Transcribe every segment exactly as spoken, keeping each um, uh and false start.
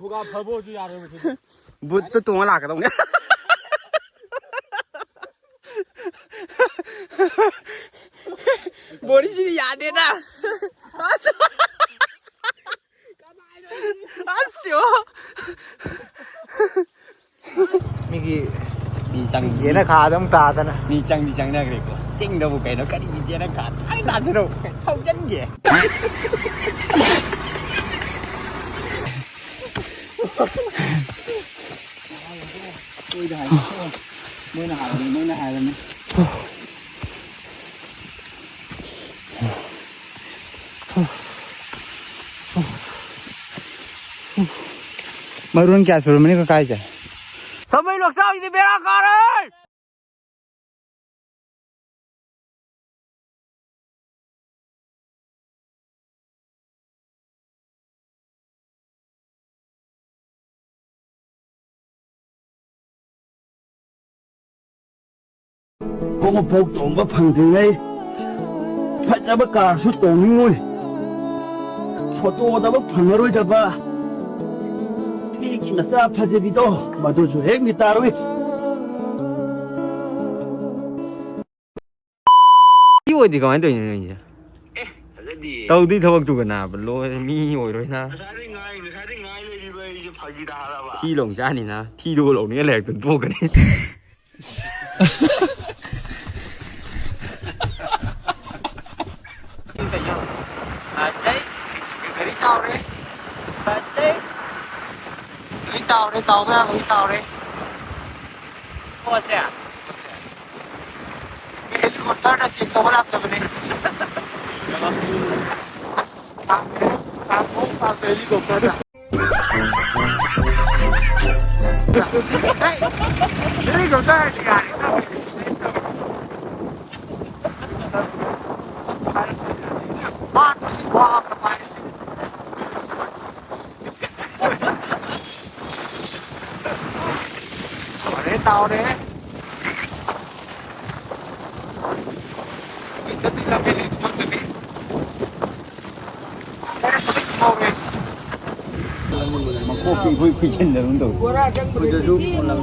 ꯈꯨꯒꯥ ꯐꯕ ꯑꯣꯏꯔꯁꯨ ꯌꯥꯔꯣꯏꯕ ꯁꯤꯗꯤ꯫ ꯕꯨꯠꯇ ꯇꯣꯡꯉ ꯂꯥꯛꯀꯗꯧꯅꯦ꯫ ꯕꯣꯔꯤꯁꯤꯗꯤ ꯌꯥꯗꯦꯗ꯫ ꯑꯁ꯫ ꯑꯁ ꯌꯣ꯫ ꯃꯤꯒꯤ ꯃꯤ ꯆꯪ-, ꯌꯦꯅ ꯈꯥꯗ ꯑꯃꯨꯛ ꯇꯥꯗꯅ꯫ ꯃꯤ ꯆꯪꯗꯤ ꯆꯪꯅꯈ꯭ꯔꯦꯀꯣ꯫ ꯆꯤꯡꯗꯕꯨ ꯀꯩꯅꯣ ꯀꯔꯤꯒꯤ ꯌꯦꯅ ꯈꯥ? ꯑꯩ ꯇꯥꯁꯤꯔꯣ? ꯊꯧꯖꯟꯒꯦ꯫ ꯃꯣꯏꯅ ꯍꯥꯏꯔꯅꯤ, ꯃꯣꯏꯅ ꯍꯥꯏꯔꯅꯤ꯫ ꯃꯔꯣꯟ ꯀꯌꯥ ꯁꯨꯔꯝꯃꯅꯤ ꯀꯀꯥ ꯍꯥꯏꯁꯦ? ꯁꯃꯩ ꯂꯣꯛꯆꯥꯎꯁꯤꯗꯤ ꯕꯦꯔꯥ ꯀꯥꯔꯦ! ꯈꯣꯡꯎꯞ ꯐꯥꯎ ꯇꯣꯡꯕ ꯐꯪꯗ꯭ꯔꯤꯉꯩ, ꯐꯖꯕ ꯀꯥꯔꯁꯨ ꯇꯣꯡꯅꯤꯡꯉꯨꯏ, ꯐꯣꯇꯣꯗꯕꯨ ꯐꯪꯉꯔꯣꯏꯗꯕ ꯃꯤꯒꯤ ꯃꯆꯥ ꯐꯖꯕꯤꯗꯣ, ꯃꯗꯨꯁꯨ ꯍꯦꯛ ꯃꯤꯇꯥꯔꯨꯏ꯫ ꯁꯤ ꯑꯣꯏꯗꯤ ꯀꯃꯥꯏꯅ ꯇꯧꯔꯤꯅꯣ ꯅꯣꯏꯁꯦ? ꯑꯦ, ꯐꯖꯗꯤꯌꯦ꯫ ꯇꯧꯗꯣꯏ ꯊꯕꯛꯇꯨꯒ ꯅꯥꯕ ꯂꯣꯏꯔꯦ, ꯃꯤ ꯑꯣꯏꯔꯣꯏ ꯅꯥ꯫ ꯉꯁꯥꯏꯗꯩ ꯉꯥꯏ-, ꯉꯁꯥꯏꯗꯩ ꯉꯥꯏ ꯂꯩꯔꯤꯕ ꯑꯩꯁꯦ ꯐꯥꯒꯤ ꯇꯥꯍꯜꯂꯕ? ꯊꯤ ꯂꯧ ꯆꯥꯅꯤꯅ, ꯊꯤꯗꯨꯒ ꯂꯧꯅꯤꯡꯉ ꯂꯩꯔꯛꯇꯅ ꯇꯣꯛꯀꯅꯤ꯫ ꯒꯥꯔꯤ ꯇꯥꯎꯔꯦ꯫ ꯒꯥꯔꯤ ꯇꯥꯎꯔꯦ, ꯇꯥꯎꯕ ꯌꯥꯕꯒꯤ ꯇꯥꯎꯔꯦ꯫ ꯄꯣꯠꯁꯦ꯫ ꯃꯤ ꯍꯦꯂꯤꯀꯣꯞꯇꯔꯗ ꯆꯦꯛ ꯇꯧꯕ ꯂꯥꯛꯆꯕꯅꯦ꯫ ꯑꯁ, ꯄꯥꯝꯃꯦ, ꯄꯥꯝꯃꯦ, ꯄꯥꯝꯃꯦ ꯍꯦꯂꯤꯀꯣꯞꯇꯔꯗ꯫ ꯍꯦꯂꯤꯀꯣꯞꯇꯔ ꯍꯥꯏꯗꯤ ꯌꯥꯔꯦ, ꯅꯪ ꯑꯦꯛꯁꯤꯗꯦꯟ ꯇꯧꯔꯦ꯫ ꯃꯥ ꯍꯧꯖꯤꯛ ꯋꯥ ꯑꯝꯇ ꯄꯥꯏꯔꯤ꯫ ꯇꯥꯎꯔꯦ, ꯇꯥꯎꯔꯦ꯫ ꯑꯩ ꯆꯠꯄꯒꯤ ꯂꯝꯕꯤ ꯂꯩꯇ꯭ꯔꯦ꯫ ꯍꯧꯖꯤꯛ ꯉꯧꯔꯦ꯫ ꯃꯀꯣꯛꯇ ꯏꯈꯨꯏ ꯈꯨꯏꯖꯤꯟꯗꯅ ꯑꯗꯨꯝ ꯇꯧꯏ꯫ ꯑꯩꯈꯣꯏꯗꯁꯨ ꯄꯨꯜꯂꯞ꯫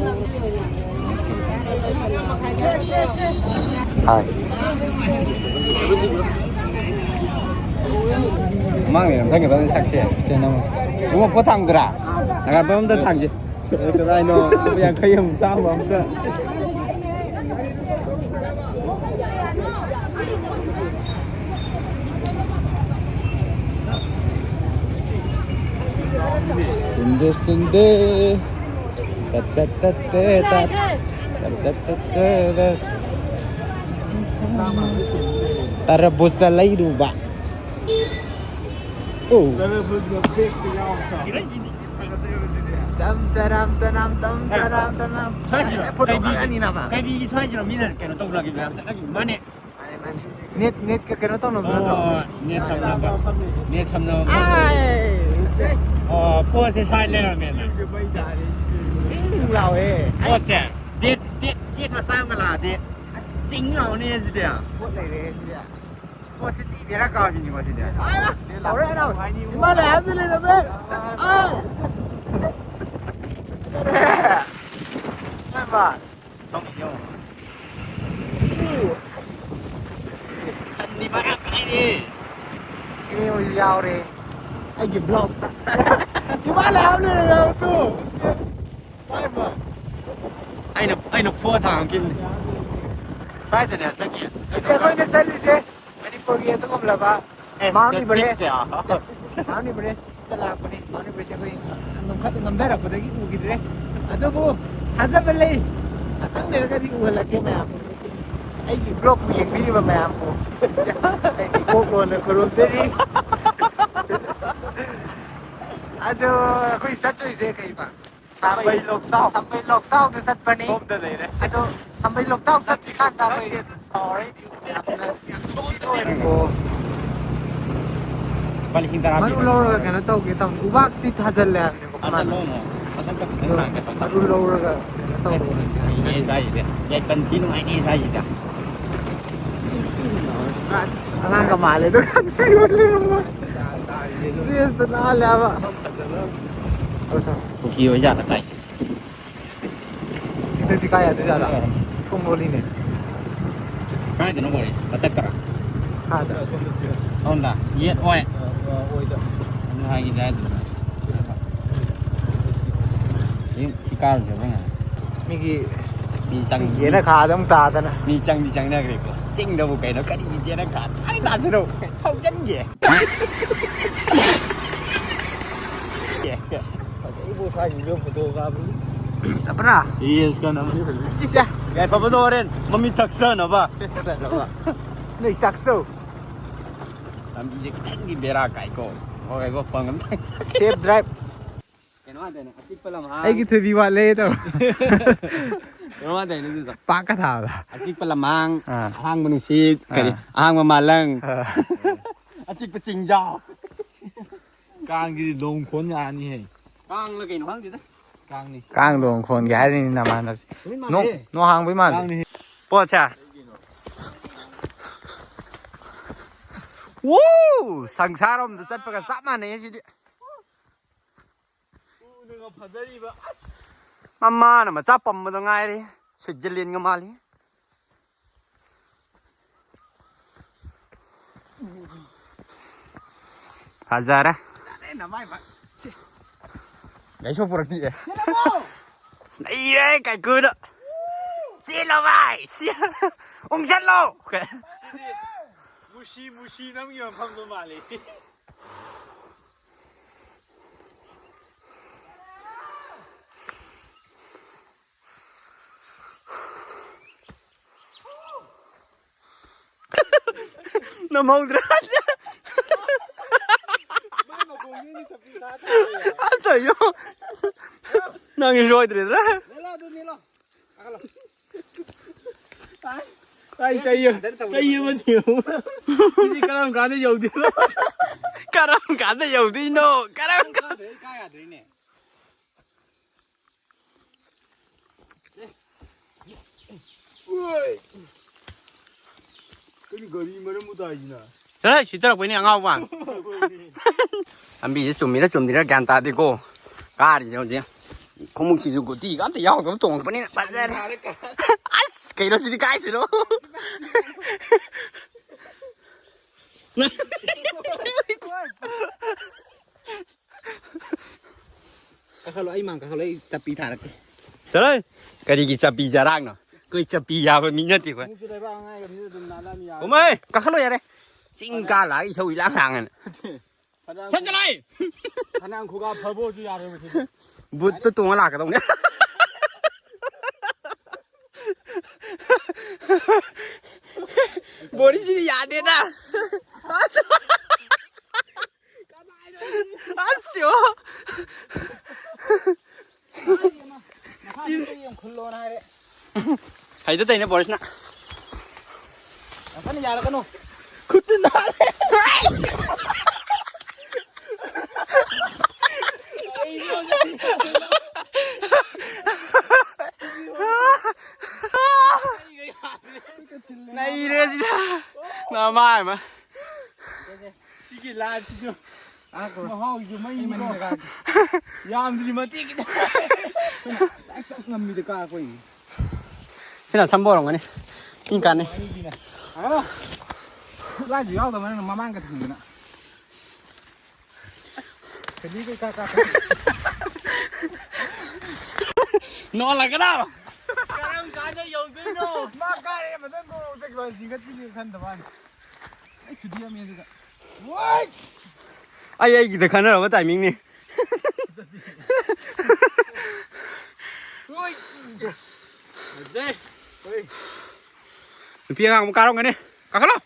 ꯍꯥꯏ꯫ ꯃꯃꯥꯡꯗ ꯌꯥꯝ ꯊꯛꯀꯗꯕꯅꯤ ꯁꯛꯁꯦ꯫ ꯁꯦ, ꯅꯪ꯫ ꯏꯕꯨꯡꯉꯣ, ꯄꯣꯠ ꯊꯥꯡꯗ꯭ꯔꯥ? ꯅꯪ ꯄꯣꯠ ꯑꯝꯇ ꯊꯥꯡꯁꯦ꯫ ꯑꯦ, ꯀꯗꯥꯏꯅꯣ? ꯂꯨꯄꯥ ꯌꯥꯡꯈꯩ ꯑꯃ, ꯆꯥꯝꯃ ꯑꯝꯇ꯫ ꯁꯤꯟꯗꯦ, ꯁꯤꯟꯗꯦ꯫ ꯇꯠ, ꯇꯠ, ꯇꯠ, ꯇꯦ, ꯇꯠ꯫ ꯇꯠ, ꯇꯠ, ꯇꯠ, ꯇꯦ, ꯇꯠ꯫ ꯇꯔꯕꯨꯖ ꯂꯩꯔꯨꯕ꯫ ꯑꯣ꯫ ꯆꯝ ꯆꯔꯝ ꯇꯅꯝ ꯇꯝ ꯆꯔꯝ ꯇꯅꯝ꯫ ꯁ꯭ꯋꯥꯏꯁꯤꯔꯣ? ꯑꯦ, ꯐꯣꯇꯣ ꯀꯩꯕꯤꯒꯤ, ꯀꯛꯑꯅꯤ ꯅꯥꯕ꯫ ꯀꯩꯕꯤꯒꯤ ꯁ꯭ꯋꯥꯏꯁꯤꯔꯣ ꯃꯤꯅ ꯀꯩꯅꯣ ꯇꯧꯕ ꯂꯥꯛꯏꯗꯣ, ꯌꯥꯝ ꯆꯠꯅꯈꯤꯕ? ꯃꯥꯅꯦ꯫ ꯃꯥꯅꯦ, ꯃꯥꯅꯦ꯫ ꯅꯦꯠ, ꯅꯦꯠꯀ ꯀꯩꯅꯣ ꯇꯧꯅꯕ ꯅꯠꯇ꯭ꯔꯣ? ꯑꯣ, ꯅꯦꯠ ꯁꯝꯅꯕ꯫ ꯅꯦꯠ ꯁꯝꯅꯕ꯫ ꯑꯥꯏ, ꯁꯦ꯫ ꯑꯣ, ꯄꯣꯠꯁꯦ ꯁ꯭ꯋꯥꯏ ꯂꯩꯔꯝꯃꯦꯅ꯫ ꯏꯪ ꯂꯥꯎꯋꯦ꯫ ꯄꯣꯠꯁꯦ ꯗꯦꯠ, ꯗꯦꯠ, ꯗꯦꯠ ꯃꯆꯥ ꯑꯃꯒ ꯂꯥꯛꯑꯗꯤ ꯆꯤꯡ ꯂꯥꯎꯅꯤ ꯁꯤꯗꯤ꯫ ꯄꯣꯠ ꯂꯩꯔꯦ ꯁꯤꯗꯤ꯫ ꯄꯣꯠꯁꯤꯗꯤ ꯕꯦꯔꯥ ꯀꯥꯕꯤꯅꯤꯀꯣ ꯁꯤꯗꯤ꯫ ꯑꯥ, ꯇꯧꯔꯦ, ꯇꯧꯔꯦ꯫ ꯏꯃꯥ ꯂꯥꯏ ꯍꯥꯞꯁꯨ ꯂꯩꯔꯝꯃꯦ꯫ ꯑꯥ꯫ ꯏꯃꯥ꯫ ꯁꯟꯗꯤ ꯃꯔꯥꯡ ꯀꯥꯏꯔꯦ꯫ ꯏꯅꯦ ꯍꯣꯏꯁꯨ ꯌꯥꯎꯔꯦ ꯑꯩꯒꯤ ꯕ꯭ꯂꯣꯛꯇ꯫ ꯏꯃꯥ ꯂꯥꯏ ꯍꯥꯞ ꯂꯩꯔꯝꯃꯦ ꯍꯥꯏꯕ ꯇꯨ꯫ ꯑꯩꯅ, ꯑꯩꯅ ꯐꯣꯟ ꯊꯥꯡꯉꯛꯈꯤꯕꯅꯤ꯫ ꯁ꯭ꯋꯥꯏꯗꯅꯦ ꯍꯟꯗꯛꯀꯤ꯫ ꯍꯧꯖꯤꯛ ꯑꯩꯈꯣꯏꯅ ꯆꯠꯂꯤꯁꯦ ꯃꯅꯤꯄꯨꯔꯒꯤ ꯑꯗꯨꯒꯨꯝꯂꯕ ꯑꯦ, ꯃꯥꯎꯟ ꯏꯚꯔꯦꯁ꯫ ꯃꯥꯎꯟ ꯏꯚꯔꯦꯁ ꯂꯥꯛꯄꯅꯤ꯫ ꯃꯥꯎꯟ ꯏꯚꯔꯦꯁ ꯑꯩꯈꯣꯏ ꯉꯝꯈꯠ-, ꯉꯝꯊꯔꯛꯄꯗꯒꯤ ꯎꯈꯤꯗ꯭ꯔꯦ꯫ ꯑꯗꯨꯕꯨ ꯊꯥꯖꯕ ꯂꯩ, ꯉꯥꯛꯇꯪ ꯂꯩꯔꯒꯗꯤ ꯎꯍꯜꯂꯛꯀꯦ ꯃꯌꯥꯝ꯫ ꯑꯩꯒꯤ ꯕ꯭ꯂꯣꯛꯄꯨ ꯌꯦꯡꯕꯤꯔꯤꯕ ꯃꯌꯥꯝꯕꯨ ꯑꯩꯒꯤ ꯀꯣꯛ ꯂꯣꯟꯅ ꯈꯨꯔꯨꯝꯖꯔꯤ꯫ ꯑꯗꯣ ꯑꯩꯈꯣꯏ ꯆꯠꯇꯣꯏꯁꯦ ꯀꯩꯕ? ꯁꯝꯕꯩ ꯂꯣꯛꯆꯥꯎ꯫ ꯁꯝꯕꯩ ꯂꯣꯛꯆꯥꯎꯗ ꯆꯠꯄꯅꯤ꯫ ꯁꯣꯝꯗ ꯂꯩꯔꯦ꯫ ꯑꯗꯣ ꯁꯝꯕꯩ ꯂꯣꯛꯆꯥꯎ ꯆꯠꯇ꯭ꯔꯤꯀꯥꯟꯗ ꯑꯩꯈꯣꯏ ꯅꯠꯇꯦ, ꯁꯥꯎꯔꯤ꯫ ꯌꯥꯝꯅ, ꯌꯥꯝ ꯅꯨꯡꯁꯤꯕ ꯑꯣꯏꯔꯦꯀꯣ꯫ ꯂꯨꯄꯥ ꯂꯤꯁꯤꯡ ꯇꯔꯥ ꯃꯔꯨ ꯄꯤꯕ꯫ ꯂꯧꯔꯒ ꯀꯩꯅꯣ ꯇꯧꯒꯦ ꯇꯧꯅꯤ꯫ ꯎꯕꯥꯛꯇꯤ ꯊꯥꯖꯤꯜꯂꯦ ꯍꯥꯏꯕꯅꯦꯕ ꯃꯥꯅ꯫ ꯊꯥꯖꯤꯜꯂꯣ, ꯃꯊꯛꯇ ꯈꯤꯇꯪ ꯑꯗꯣ ꯊꯥꯡꯒꯦ ꯇꯧꯕ꯫ ꯃꯔꯨ ꯂꯧꯔꯒ ꯀꯩꯅꯣ ꯇꯧꯔꯣ ꯍꯥꯏꯕꯅꯦ꯫ ꯏꯅꯦ ꯁ꯭ꯋꯥꯏꯁꯤꯗꯤ꯫ ꯌꯥꯏꯄꯟ ꯊꯤ ꯅꯨꯡꯉꯥꯏꯅꯤ ꯁ꯭ꯋꯥꯏꯁꯤꯗꯤ꯫ ꯑꯉꯥꯡꯒ ꯃꯥꯜꯂꯦ ꯑꯗꯨꯒ꯫ ꯗ꯭ꯔꯦꯁꯇꯨ ꯅꯥꯜꯂꯦ ꯍꯥꯏꯕ꯫ ꯀꯨꯀꯤ ꯑꯣꯏꯖꯥꯠꯂ ꯇꯥꯏ꯫ ꯁꯤꯗ ꯁꯤ ꯀꯥꯏ ꯌꯥꯗꯣꯏꯖꯥꯠꯂ? ꯊꯣꯡ ꯂꯣꯜꯂꯤꯅꯦ꯫ ꯀꯥꯏꯗꯅꯣ ꯀꯣꯔꯦ? ꯃꯊꯛꯇꯔ? ꯃꯈꯥꯗ꯫ ꯁꯣꯝꯗ ꯌꯦꯠ ꯑꯣꯏ꯫ ꯑ, ꯑ, ꯑꯣꯏꯗ꯫ ꯑꯗꯨ ꯍꯥꯏꯒꯦꯗꯤ ꯍꯥꯏꯗ꯭ꯔꯦ꯫ ꯁꯤ ꯀꯥꯔꯨꯁꯦ ꯑꯩꯈꯣꯏ ꯉꯥꯏꯍꯥꯛ꯫ ꯃꯤꯒꯤ ꯃꯤ ꯆꯪ-, ꯌꯦꯅ ꯈꯥꯗ ꯑꯃꯨꯛ ꯇꯥꯗꯅ꯫ ꯃꯤ ꯆꯪꯗꯤ ꯆꯪꯅꯈ꯭ꯔꯦꯀꯣ꯫ ꯆꯤꯡꯗꯕꯨ ꯀꯩꯅꯣ ꯀꯔꯤꯒꯤ ꯆꯦꯅ ꯈꯥ-, ꯑꯩ ꯇꯥꯁꯤꯔꯣ? ꯊꯧꯖꯟꯒꯦ꯫ ꯑꯩꯕꯨ ꯁ꯭ꯋꯥꯏꯁꯤꯗ ꯐꯣꯇꯣ ꯀꯥꯞꯄ꯫ ꯆꯠꯄ꯭ꯔꯥ? ꯔꯤꯜꯁꯀ ꯅꯝꯕꯗꯤ ꯐꯖꯩ꯫ ꯁꯤꯁꯦ꯫ ꯌꯥꯏꯐꯕꯗꯣ ꯍꯣꯔꯦꯟ ꯃꯃꯤꯠ ꯊꯛꯆꯅꯕ꯫ ꯆꯠꯅꯕ꯫ ꯅꯣꯏ ꯆꯥꯛꯆꯧ꯫ ꯂꯝꯕꯤꯁꯦ ꯈꯤꯇꯪꯗꯤ ꯕꯦꯔꯥ ꯀꯥꯏꯀꯣ꯫ ꯍꯣꯏ, ꯍꯣꯏ, ꯄꯪ ꯑꯝꯇꯪ꯫ Safe drive꯫ ꯀꯩꯅꯣ ꯍꯥꯏꯗꯥꯏꯅꯦ? ꯑꯆꯤꯛꯄ ꯂꯝꯍꯥꯡ꯫ ꯑꯩꯒꯤ ꯊꯣꯏꯕꯤ ꯋꯥꯠꯂꯦ ꯇꯧ꯫ ꯀꯩꯅꯣ ꯍꯥꯏꯗꯥꯏꯅꯦ ꯑꯗꯨꯗꯣ? ꯄꯥꯛꯀ ꯊꯥꯕꯗ꯫ ꯑꯆꯤꯛꯄ ꯂꯝꯍꯥꯡ, ꯑꯥ꯫ ꯑꯍꯥꯡꯕ ꯅꯨꯡꯁꯤꯠ, ꯀꯔꯤ? ꯑꯥ꯫ ꯑꯍꯥꯡꯕ ꯃꯥꯂꯪ꯫ ꯑꯥ꯫ ꯑꯆꯤꯛꯄ ꯆꯤꯡꯖꯥꯎ꯫ ꯀꯥꯡꯒꯤ ꯂꯣꯡ ꯈꯣꯟ ꯌꯥꯅꯤꯍꯦ꯫ ꯀꯥꯡꯂ ꯀꯩꯅꯣ ꯈꯪꯗꯦꯗ꯫ ꯀꯥꯡꯅꯤ꯫ ꯀꯥꯡ ꯂꯣꯡ ꯈꯣꯟꯒꯦ ꯍꯥꯏꯔꯤꯅꯤ ꯅꯃꯥꯟꯅꯕꯁꯦ꯫ ꯅꯨꯃꯤꯠ ꯅꯣꯡ, ꯃꯥꯜꯂꯦ꯫ ꯅꯣꯡ ꯍꯥꯡꯕꯩ ꯃꯥꯜꯂꯦ꯫ ꯀꯥꯡꯅꯤ꯫ ꯄꯣꯠꯁꯦ꯫ ꯋꯨ! ꯁꯪꯁꯥꯔ ꯑꯃꯗ ꯆꯠꯄꯒ ꯆꯞ ꯃꯥꯟꯅꯩ ꯁꯤꯗꯤ꯫ ꯎꯅꯒ ꯐꯖꯔꯤꯕ, ꯑꯁ! ꯃꯃꯥꯅ ꯃꯆꯥ ꯄꯝꯕꯗ ꯉꯥꯏꯔꯦ꯫ ꯁ꯭ꯋꯤꯠꯖꯔꯂꯦꯟꯒ ꯃꯥꯜꯂꯤ꯫ ꯐꯖꯔꯦ꯫ ꯐꯖꯔꯦ, ꯅꯃꯥꯏ ꯃꯠ-, ꯁꯤ꯫ ꯒꯥꯔꯤ ꯁꯣ ꯄꯨꯔꯛꯇꯤꯌꯦ꯫ ꯆꯦꯜꯂꯕꯣ? ꯂꯩꯔꯦ, ꯀꯥꯏꯀꯨꯗ꯫ ꯆꯦꯜꯂꯣ, ꯚꯥꯏ, ꯁꯤ꯫ ꯎꯪꯁꯜꯂꯣ꯫ ꯁꯤꯗꯤ ꯃꯨꯁꯤ ꯃꯨꯁꯤ ꯅꯝꯒꯤ ꯃꯐꯝꯗꯣ ꯃꯥꯜꯂꯦ, ꯁꯤ꯫ ꯅꯝꯍꯧꯗ꯭ꯔꯦ꯫ ꯃꯥꯏ ꯃꯈꯣꯡꯗꯩꯅꯤ ꯆꯠꯄꯤ ꯊꯥ ꯊꯥ ꯂꯩꯔꯦ꯫ ꯑꯁ, ꯑꯌꯣ꯫ ꯅꯪꯒꯤ ꯁꯣꯏꯗ꯭ꯔꯦꯗ꯭ꯔꯥ? ꯅꯦꯂꯣ, ꯑꯗꯨ ꯅꯦꯂꯣ꯫ ꯀꯥꯈꯠꯂꯣ꯫ ꯇꯥꯏ꯫ ꯇꯥꯏ, ꯆꯩ, ꯆꯩ ꯑꯃ ꯊꯤꯌꯨ꯫ ꯁꯤꯗꯤ ꯀꯔꯝ ꯀꯥꯟꯗ ꯌꯧꯗꯣꯏꯅꯣ? ꯀꯔꯝ ꯀꯥꯟꯗ ꯌꯧꯗꯣꯏꯅꯣ? ꯀꯔꯝ ꯀꯥꯟꯗ? ꯀꯥ ꯌꯥꯗ꯭ꯔꯦꯅꯦ꯫ ꯑꯣꯏ! ꯀꯔꯤ ꯒꯥꯔꯤ ꯃꯔꯝꯕꯨ ꯇꯥꯏꯁꯤꯅ? ꯆꯠꯂꯣꯍꯦ, ꯁꯤꯠꯇꯔꯛꯄꯩꯅꯦ ꯑꯉꯥꯎꯕ꯫ ꯂꯝꯕꯤꯁꯦ ꯆꯨꯝꯃꯤꯔ ꯆꯨꯝꯗ꯭ꯔꯤꯔ ꯒ꯭ꯌꯥꯟ ꯇꯥꯗꯦꯀꯣ꯫ ꯀꯥꯔꯤꯁꯦ ꯍꯧꯖꯤꯛ꯫ ꯈꯣꯡꯎꯞꯁꯤꯁꯨ ꯒꯨꯇꯤꯒ ꯑꯝꯇ ꯌꯥꯎꯗꯕ ꯇꯣꯡꯉꯛꯄꯅꯤꯅ ꯐꯖꯔꯦ꯫ ꯑꯁ, ꯀꯩꯅꯣ ꯁꯤꯗꯤ ꯀꯥꯏꯗꯅꯣ? ꯀꯥꯈꯠꯂꯣ, ꯑꯩ ꯃꯥꯡ ꯀꯥꯈꯠꯂꯣ, ꯑꯩ ꯆꯞꯄꯤ ꯊꯥꯔꯛꯀꯦ꯫ ꯆꯠꯂꯣ꯫ ꯀꯔꯤꯒꯤ ꯆꯞꯄꯤ ꯆꯔꯥꯡꯅꯣ? ꯑꯩꯈꯣꯏ ꯆꯞꯄꯤ ꯌꯥꯕ ꯃꯤ ꯅꯠꯇꯦ ꯑꯩꯈꯣꯏ꯫ ꯈꯣꯡꯎꯞꯁꯨ ꯂꯩꯕꯥꯛ ꯑꯉꯥꯏꯕ ꯃꯤꯗ ꯑꯗꯨꯝ ꯅꯥꯜꯂꯛꯑꯅꯤ ꯌꯥꯔꯦ꯫ ꯀꯨꯝꯍꯩ, ꯀꯥꯈꯠꯂꯣ ꯌꯥꯔꯦ꯫ ꯆꯤꯡ ꯀꯥ ꯂꯥꯛꯑꯒ ꯏꯁꯧ ꯏꯂꯥꯡ ꯂꯥꯡꯉꯅ꯫ ꯐꯅꯌꯥꯝ ꯁꯠ ꯆꯠꯂꯣ! ꯐꯅꯌꯥꯝ ꯈꯨꯒꯥ ꯐꯕ ꯑꯣꯏꯔꯁꯨ ꯌꯥꯔꯣꯏꯕ ꯁꯤꯗꯤ꯫ ꯕꯨꯠꯇ ꯇꯣꯡꯉ ꯂꯥꯛꯀꯗꯧꯅꯦ꯫ ꯕꯣꯔꯤꯁꯤꯗꯤ ꯌꯥꯗꯦꯗ꯫ ꯑꯁ! ꯑꯁ! ꯃꯈꯥꯗ ꯌꯦꯡꯉꯨ ꯈꯨꯜꯂꯣꯅ ꯍꯥꯏꯔꯦ꯫ ꯍꯩꯗ ꯇꯩꯅꯦ ꯕꯣꯔꯤꯁꯅ꯫ ꯌꯥꯝ ꯀꯟꯅ ꯌꯥꯔꯛꯀꯅꯨ꯫ ꯈꯨꯠꯇꯨ ꯅꯥꯔꯦ꯫ ꯅꯩꯔꯦ ꯁꯤꯗ꯫ ꯅꯃꯥꯏ ꯑꯃ꯫ ꯁꯤꯒꯤ ꯂꯥꯏꯐꯁꯤꯁꯨ ꯃꯍꯥꯎꯁꯤꯁꯨ ꯃꯩꯅꯤꯀꯣ꯫ ꯌꯥꯝꯗ꯭ꯔꯤ ꯃꯇꯦꯛ ꯈꯤꯇꯪ꯫ ꯉꯝꯃꯤꯗ ꯀꯥꯔꯛꯄꯩꯅꯤ꯫ ꯁꯤꯅ ꯁꯝꯕ ꯑꯣꯏꯔꯝꯒꯅꯤ꯫ ꯏꯪ ꯀꯥꯟꯅꯤ꯫ ꯂꯥꯏꯁꯨ ꯌꯥꯎꯗꯕ ꯅꯪꯅ ꯃꯃꯥꯡꯒ ꯊꯝꯗꯅ꯫ ꯀꯔꯤ ꯀꯩ ꯀꯥ ꯀꯥ ꯀꯥ꯫ ꯅꯣꯜꯂꯛꯀꯅꯣ꯫ ꯀꯔꯝ ꯀꯥꯟꯗ ꯌꯧꯗꯣꯏꯅꯣ? ꯃꯥ ꯀꯥꯔꯦ ꯃꯊꯪ ꯒꯣꯔꯣ ꯆꯠꯈꯤꯕ ꯆꯤꯡꯈꯠꯄꯤꯒꯦ ꯈꯟꯗꯕ ꯋꯥꯅꯤ꯫ ꯑꯩ ꯈꯨꯗꯤ ꯑꯃ ꯑꯗꯨꯒ꯫ ꯑꯩ ꯑꯩꯒꯤꯗ ꯈꯟꯅꯔꯕ ꯇꯥꯏꯃꯤꯡꯅꯤ꯫ ꯍꯣꯏ꯫ ꯐꯖꯩ꯫ ꯍꯣꯏ꯫ ꯅꯨꯄꯤ ꯑꯉꯥꯡ ꯑꯃ ꯀꯥꯔꯝꯒꯅꯤ꯫ ꯀꯥꯈꯠꯂꯣ꯫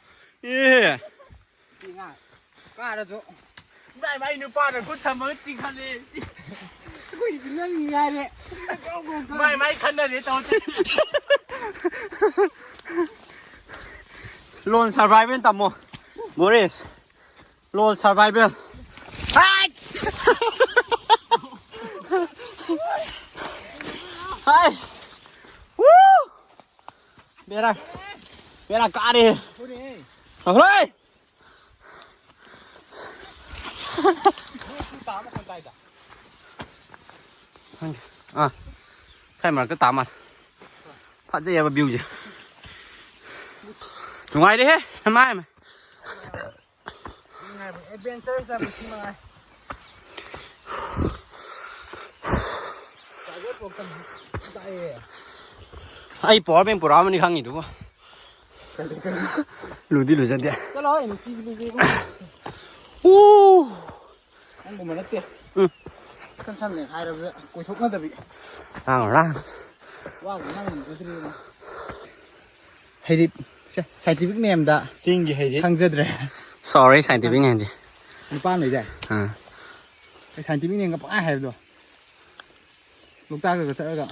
ꯑꯦ꯫ ꯅꯨꯄꯤ ꯑꯉꯥꯡ ꯀꯥꯔꯁꯨ꯫ ꯏꯃꯥꯏ, ꯃꯥꯏ ꯅꯨꯄꯥꯅ ꯈꯨꯠ ꯊꯝꯃꯒ ꯆꯤꯡꯈꯠꯂꯦ꯫ ꯑꯩꯈꯣꯏꯗꯤ ꯅꯪ ꯉꯥꯏꯔꯦ꯫ ꯃꯥꯏ, ꯃꯥꯏ ꯈꯟꯅꯔꯦ ꯇꯧꯔꯤꯁꯦ꯫ ꯂꯣꯟ survival ꯇꯝꯃꯣ꯫ ꯃꯣꯔꯤꯁ꯫ ꯂꯣꯟ survival꯫ ꯍꯥꯏ! ꯍꯥꯏ! ꯋꯨ! ꯕꯦꯔꯥ, ꯕꯦꯔꯥ ꯀꯥꯔꯦ꯫ ꯍꯧꯔꯦ꯫ ꯍꯧꯔꯦ꯫ ꯅꯣꯡ ꯆꯨ ꯇꯥꯕ ꯃꯈꯣꯟ ꯇꯥꯏꯗ꯫ ꯈꯪꯗꯦ꯫ ꯑꯥ, ꯁ꯭ꯋꯥꯏ ꯃꯔꯛꯇ ꯇꯥ ꯃꯥꯜꯂꯦ꯫ ꯐꯖꯩꯑꯕ viewꯁꯦ꯫ ꯅꯨꯡꯉꯥꯏꯔꯦꯍꯦ, ꯃꯥꯏ ꯃꯥꯏ꯫ ꯅꯨꯡꯉꯥꯏꯕ adventure ꯆꯠꯄꯁꯤ ꯃꯉꯥꯏ꯫ ꯆꯥꯒꯦ ꯄꯣꯛꯀꯅꯤ꯫ ꯇꯥꯏꯌꯦ꯫ ꯑꯩ power bank ꯄꯨꯔꯛꯑꯃꯅꯤ ꯈꯪꯉꯤꯗꯨꯕꯨ꯫ ꯂꯨꯗꯤ ꯂꯨꯖꯗꯦ꯫ ꯆꯠꯂꯣ, ꯍꯣꯏ, ꯅꯨꯡꯇꯤꯒꯤ ꯂꯨꯖꯩ ꯏꯕꯨꯡꯉꯣ꯫ ꯎ! ꯅꯪꯒꯨꯝꯕ ꯅꯠꯇꯦ꯫ ꯎꯝ꯫ ꯏꯁꯝ ꯁꯝꯅ ꯍꯥꯏꯔꯕꯗ ꯀꯣꯏꯊꯣꯛꯅꯗꯕꯤ꯫ ꯂꯥꯡꯒꯅꯨ, ꯂꯥꯡꯒꯅꯨ꯫ ꯋꯥꯒ ꯉꯥꯡꯉꯝꯖꯗ꯭ꯔꯦ꯫ ꯍꯩꯔꯤꯠ, ꯁꯦ, scientific nameꯗ ꯆꯤꯡꯒꯤ ꯍꯩꯔꯤꯠ꯫ ꯈꯪꯖꯗ꯭ꯔꯦ꯫ Sorry, scientific nameꯗꯤ꯫ ꯅꯨꯄꯥ ꯑꯃ ꯂꯩꯗꯥꯏ? ꯑꯥ꯫ Scientific nameꯒ ꯄꯪꯍꯥꯏ ꯍꯥꯏꯕꯗꯣ꯫ ꯂꯣꯛꯇꯥꯛꯇꯒ ꯆꯠꯂꯒ꯫